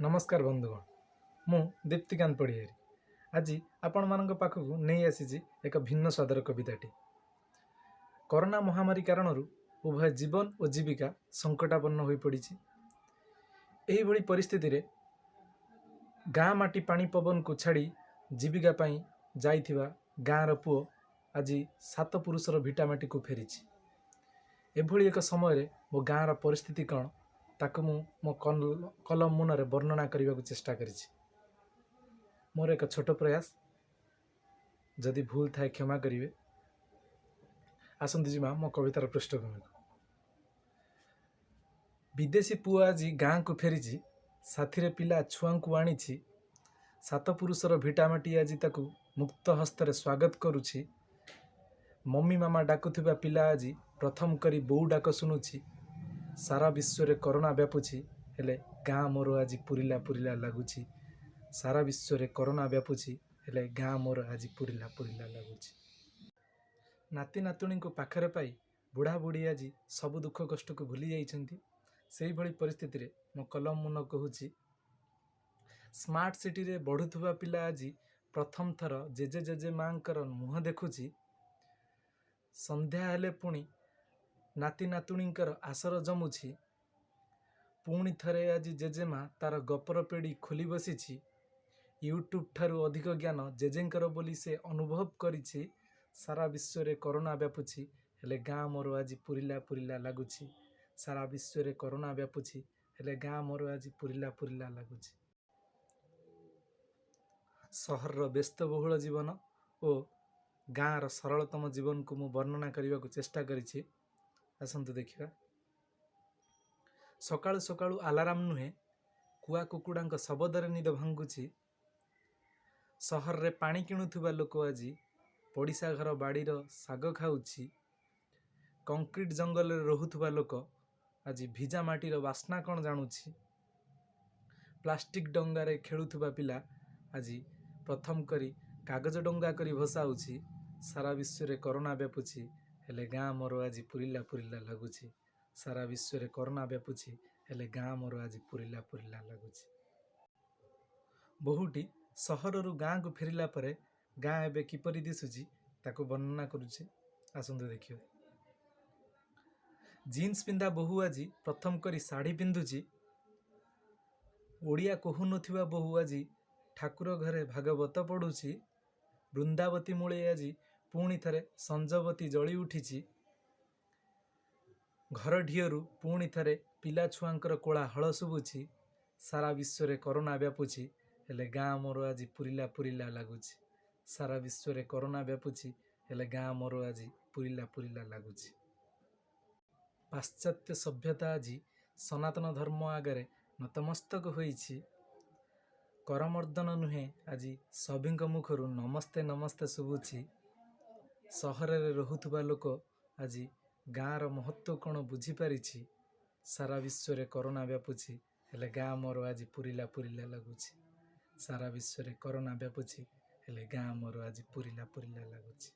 ନମସ୍କାର ବନ୍ଧୁଗଣ, ମୁଁ ଦୀପ୍ତିକାନ୍ତ ପଡ଼ିହାରୀ ଆଜି ଆପଣମାନଙ୍କ ପାଖକୁ ନେଇ ଆସିଛି ଏକ ଭିନ୍ନ ସ୍ୱାଦର କବିତାଟି। କରୋନା ମହାମାରୀ କାରଣରୁ ଉଭୟ ଜୀବନ ଓ ଜୀବିକା ସଙ୍କଟାପନ୍ନ ହୋଇପଡ଼ିଛି। ଏହିଭଳି ପରିସ୍ଥିତିରେ ଗାଁ ମାଟି ପାଣି ପବନକୁ ଛାଡ଼ି ଜୀବିକା ପାଇଁ ଯାଇଥିବା ଗାଁର ପୁଅ ଆଜି ସାତ ପୁରୁଷର ଭିଟାମାଟିକୁ ଫେରିଛି। ଏଭଳି ଏକ ସମୟରେ ମୋ ଗାଁର ପରିସ୍ଥିତି କ'ଣ, ତାକୁ ମୁଁ ମୋ କଲମ ମୁନରେ ବର୍ଣ୍ଣନା କରିବାକୁ ଚେଷ୍ଟା କରିଛି। ମୋର ଏକ ଛୋଟ ପ୍ରୟାସ, ଯଦି ଭୁଲ ଥାଏ କ୍ଷମା କରିବେ। ଆସନ୍ତୁ ଯିବା ମୋ କବିତାର ପୃଷ୍ଠଭୂମିକୁ। ବିଦେଶୀ ପୁଅ ଆଜି ଗାଁକୁ ଫେରିଛି, ସାଥିରେ ପିଲା ଛୁଆଙ୍କୁ ଆଣିଛି। ସାତ ପୁରୁଷର ଭିଟାମାଟି ଆଜି ତାକୁ ମୁକ୍ତ ହସ୍ତରେ ସ୍ୱାଗତ କରୁଛି। ମମି ମାମା ଡାକୁଥିବା ପିଲା ଆଜି ପ୍ରଥମ କରି ବୋଉ ଡାକ ଶୁଣୁଛି। ସାରା ବିଶ୍ୱରେ କରୋନା ବ୍ୟାପୁଛି, ହେଲେ ଗାଁ ମୋର ଆଜି ପୁରିଲା ପୁରିଲା ଲାଗୁଛି। ସାରା ବିଶ୍ୱରେ କରୋନା ବ୍ୟାପୁଛି, ହେଲେ ଗାଁ ମୋର ଆଜି ପୁରିଲା ପୁରିଲା ଲାଗୁଛି। ନାତି ନାତୁଣୀଙ୍କୁ ପାଖରେ ପାଇ ବୁଢ଼ା ବୁଢ଼ୀ ଆଜି ସବୁ ଦୁଃଖ କଷ୍ଟକୁ ଭୁଲି ଯାଇଛନ୍ତି। ସେଇଭଳି ପରିସ୍ଥିତିରେ ମୋ କଲମ ମୁନ କହୁଛି, ସ୍ମାର୍ଟ ସିଟିରେ ବଢ଼ୁଥିବା ପିଲା ଆଜି ପ୍ରଥମ ଥର ଜେଜେ ଜେଜେ ମାଙ୍କର ମୁହଁ ଦେଖୁଛି। ସନ୍ଧ୍ୟା ହେଲେ ପୁଣି ନାତି ନାତୁଣୀଙ୍କର ଆସର ଜମୁଛି। ପୁଣି ଥରେ ଆଜି ଜେଜେମା ତାର ଗପର ପେଡ଼ି ଖୋଲି ବସିଛି। ୟୁଟ୍ୟୁବ୍ ଠାରୁ ଅଧିକ ଜ୍ଞାନ ଜେଜେଙ୍କର ବୋଲି ସେ ଅନୁଭବ କରିଛି। ସାରା ବିଶ୍ୱରେ କରୋନା ବ୍ୟାପୁଛି, ହେଲେ ଗାଁ ମୋର ଆଜି ପୁରିଲା ପୁରିଲା ଲାଗୁଛି। ସାରା ବିଶ୍ୱରେ କରୋନା ବ୍ୟାପୁଛି, ହେଲେ ଗାଁ ମୋର ଆଜି ପୁରିଲା ପୁରିଲା ଲାଗୁଛି। ସହରର ବ୍ୟସ୍ତବହୁଳ ଜୀବନ ଓ ଗାଁର ସରଳତମ ଜୀବନକୁ ମୁଁ ବର୍ଣ୍ଣନା କରିବାକୁ ଚେଷ୍ଟା କରିଛି। ଆସନ୍ତୁ ଦେଖିବା। ସକାଳୁ ସକାଳୁ ଆଲାରାମ ନୁହେଁ, କୁଆ କୁକୁଡ଼ାଙ୍କ ଶବଦରେ ନିଦ ଭାଙ୍ଗୁଛି। ସହରରେ ପାଣି କିଣୁଥିବା ଲୋକ ଆଜି ପଡ଼ିଶା ଘର ବାଡ଼ିର ଶାଗ ଖାଉଛି। କଂକ୍ରିଟ ଜଙ୍ଗଲରେ ରହୁଥିବା ଲୋକ ଆଜି ଭିଜା ମାଟିର ବାସ୍ନା କ'ଣ ଜାଣୁଛି। ପ୍ଲାଷ୍ଟିକ ଡଙ୍ଗାରେ ଖେଳୁଥିବା ପିଲା ଆଜି ପ୍ରଥମ କରି କାଗଜ ଡଙ୍ଗା କରି ଭସାଉଛି। ସାରା ବିଶ୍ୱରେ କରୋନା ବ୍ୟାପୁଛି, ହେଲେ ଗାଁ ମୋର ଆଜି ପୁରିଲା ପୁରିଲା ଲାଗୁଛି। ସାରା ବିଶ୍ୱରେ କରୋନା ବ୍ୟାପୁଛି, ହେଲେ ଗାଁ ମୋର ଆଜି ପୁରିଲା ପୁରିଲା ଲାଗୁଛି। ବୋହୂଟି ସହରରୁ ଗାଁକୁ ଫେରିଲା ପରେ ଗାଁ ଏବେ କିପରି ଦିଶୁଛି, ତାକୁ ବର୍ଣ୍ଣନା କରୁଛି। ଆସନ୍ତୁ ଦେଖିବା। ଜିନ୍ସ ପିନ୍ଧା ବୋହୂ ଆଜି ପ୍ରଥମ କରି ଶାଢ଼ୀ ପିନ୍ଧୁଛି। ଓଡ଼ିଆ କହୁନଥିବା ବୋହୂ ଆଜି ଠାକୁର ଘରେ ଭାଗବତ ପଢ଼ୁଛି। ବୃନ୍ଦାବତୀ ମୂଳେ ଆଜି ପୁଣି ଥରେ ସଞ୍ଜବତୀ ଜଳି ଉଠିଛି। ଘର ଢିଅରୁ ପୁଣି ଥରେ ପିଲା ଛୁଆଙ୍କର କୋଳାହଳ ଶୁଭୁଛି। ସାରା ବିଶ୍ୱରେ କରୋନା ବ୍ୟାପୁଛି, ହେଲେ ଗାଁ ମୋର ଆଜି ପୁରିଲା ପୁରିଲା ଲାଗୁଛି। ସାରା ବିଶ୍ୱରେ କରୋନା ବ୍ୟାପୁଛି, ହେଲେ ଗାଁ ମୋର ଆଜି ପୁରିଲା ପୁରିଲା ଲାଗୁଛି। ପାଶ୍ଚାତ୍ୟ ସଭ୍ୟତା ଆଜି ସନାତନ ଧର୍ମ ଆଗରେ ନତମସ୍ତକ ହୋଇଛି। କରମର୍ଦ୍ଦନ ନୁହେଁ, ଆଜି ସଭିଙ୍କ ମୁଖରୁ ନମସ୍ତେ ନମସ୍ତେ ଶୁଭୁଛି। ସହରରେ ରହୁଥିବା ଲୋକ ଆଜି ଗାଁର ମହତ୍ତ୍ୱ କ'ଣ ବୁଝିପାରିଛି। ସାରା ବିଶ୍ୱରେ କରୋନା ବ୍ୟାପୁଛି, ହେଲେ ଗାଁ ମୋର ଆଜି ପୁରିଲା ପୁରିଲା ଲାଗୁଛି। ସାରା ବିଶ୍ୱରେ କରୋନା ବ୍ୟାପୁଛି, ହେଲେ ଗାଁ ମୋର ଆଜି ପୁରିଲା ପୁରିଲା ଲାଗୁଛି।